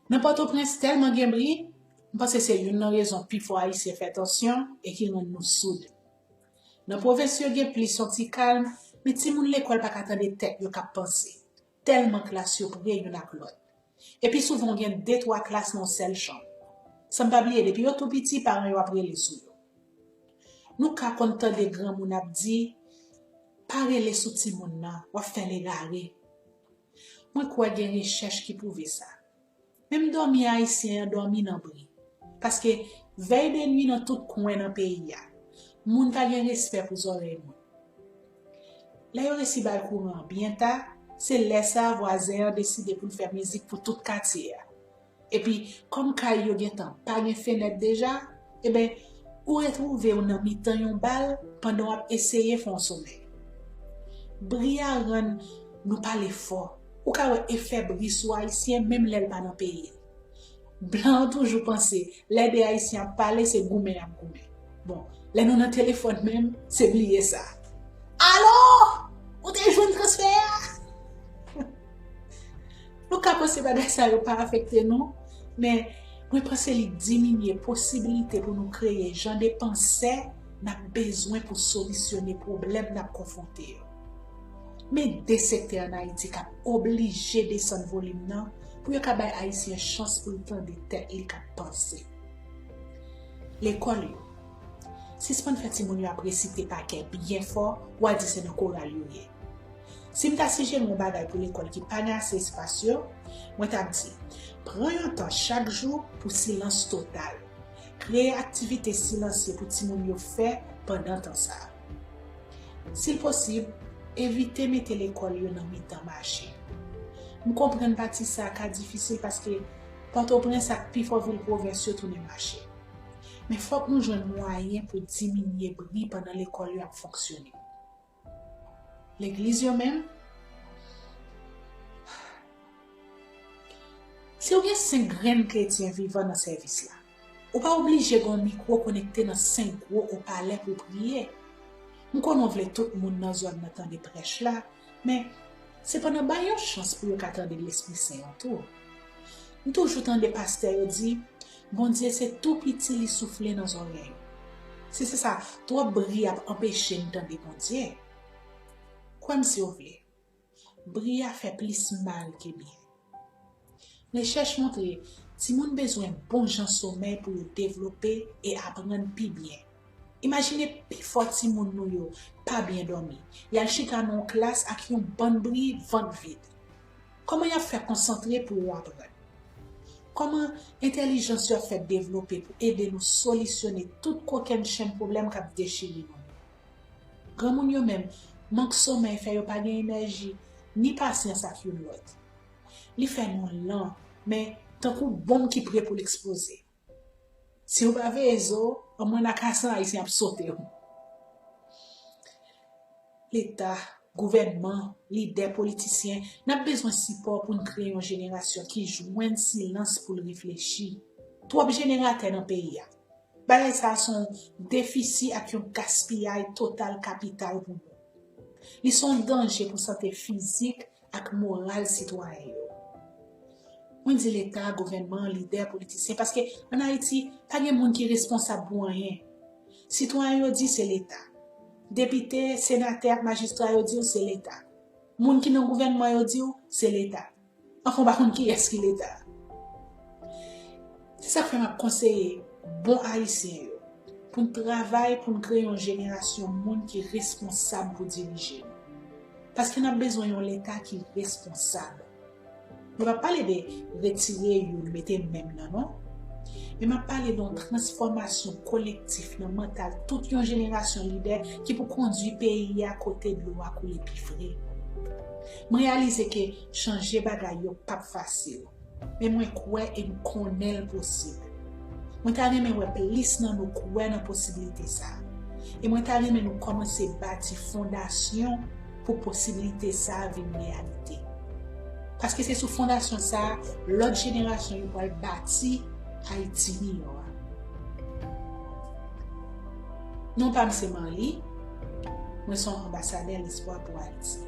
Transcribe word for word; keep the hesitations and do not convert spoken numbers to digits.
Nan Pòtoprens tèlman gen bri, m panse se youn nan rezon pifò Ayisyen fè tansyon e ki rann nou soud. Nan pwovens yo gen plis yon ti kalm, men timoun lekòl pa ka tande tèt yo k ap panse, tèlman klas yo pre youn ak lòt. Epi souvan w gen de twa klas nan yon sèl chanm. San m pa bliye, depi yo tou piti, paran yo ap rele sou yo. Nou ka konn tande granmoun ap di, "Pa rele sou timoun nan, w ap fè l egare." Mwen kwè gen rechèch ki pwouve sa. Menm dòmi ayisyen an dòmi nan bri. Paske vèy de nwi nan tout kwen nan peyi a, moun pa gen respè pou zòrèy moun. Lè yo resi bay kouran an byen ta, se lè sa a vwazen an deside pou l fè mizik pou tout katye a. Epi, kòm kay yo gentan pa gen fenèt deja, eben, ou retwouve w nan mitan yon bal pandan w ap eseye fè yon somèy. Bri a rann nou pale fò. Ou ka wè efè bri sou Ayisyen menm lè l pa nan peyi l. Blan an toujou panse lè de Ayisyen ap pale, se goumen y ap goumen. Bon, lè nou nan telefòn menm, se bliye sa. Alo! Ou te jwenn transfè a? Nou ka panse bagay sa yo pa afekte nou, men mwen panse li diminye posibilite pou nou kreye jan de pansè n ap bezwen pou solisyone pwoblèm n ap konfwonte yo. Men de sektè ann Ayiti k ap oblije desann volim nan pou yo ka bay Ayisyen chans pou l tande tèt li k ap panse. Lekòl yo. Sispann fè timoun yo ap resite pa kè byen fò pou w al di se nan koral yo ye. Si m ta sijere yon bagay pou lekòl ki pa gen ase espas yo, mwen t ap di, pran yon tan chak jou pou silans total. Kreye aktivite silansye pou timoun yo fè pandan tan sa a. Si l posib, evite mete lekòl yo nan mitan mache. M konprann pati sa a ka difisil paske Pòtoprens ak pifò vil pwovens yo tounen mache. Men fòk nou jwenn mwayen pou diminye bri pandan lekòl yo ap fonksyone. Legliz yo menm? Si w gen senk grenn kretyen vivan nan sèvis la, ou pa oblije gen yon mikwo konekte nan senk gwo opalè pou w priye. M konnen w vle tout moun nan zòn nan tande prèch la, men sepandan bay yo chans pou yo ka tande Lespri Sen an tou. M toujou tande pastè yo di, Bondye se tou piti li soufle nan zòrèy ou. Si se sa, twòp bri ap anpeche n tande Bondye. Kwè m si w vle, bri a fè plis mal ke byen. Rechèch montre timoun bezwen bon jan somèy pou yo devlope e aprann pi byen. Imajine pifò timoun nou yo pa byen dòmi, y al chita nan yon klas ak yon bann bri vant vid. Kòman y ap fè konsantre pou yo aprann? Kòman entèlijans yo ap fè devlope pou ede nou solisyone tout kokennchenn pwoblèm k ap dechire nou? Granmoun yo menm, mank somèy fè yo pa gen enèji ni pasyans ak youn lòt. Li fè nou lan, men tankou bonm ki pre pou l eksploze. Si w pa veye zo, anmwey akasan ayisyen ap sote w. Leta, gouvènman, lidè, politisyen, n ap bezwen sipò pou n kreye yon jenerasyon ki jwenn silans pou l reflechi. Twòp jeneratè nan peyi a. Bagay sa a se yon defisi ak yon gaspiyay total kapital pou nou. Li se yon danje pou sante fizik ak moral sitwayen yo. Mwen di Leta, gouvènman, lidè, politisyen, paske ann Ayiti, pa gen moun ki responsab pou anyen. Sitwayen yo di se Leta. Depite, senatè ak majistra yo di w se Leta. Moun ki nan gouvènman yo di w se Leta. Anfen, w pa konn kiyès ki Leta. Se sa k fè m ap konseye bon Ayisyen yo pou n travay pou n kreye yon jenerasyon moun ki responsab pou dirije nou. Paske n ap bezwen yon Leta ki responsab. Mwen p ap pale de retire youn, mete menm nan, non. Men m ap pale de yon transfòmasyon kolektif nan mantal tout yon jenerasyon lidè ki pou kondui peyi a kote dlo a koule pi fre. M reyalize ke chanje bagay yo p ap fasil. Men mwen kwè e m konnen l posib. Mwen ta renmen wè plis nan nou kwè nan posiblite sa a. E mwen ta renmen nou kòmanse bati fondasyon pou posiblite sa a vin reyalite. Paske se sou fondasyon sa a, lòt jenerasyon yo pral bati Ayiti miyò a. Non pa m se Marly, mwen se yon anbasadè lespwa pou Ayiti.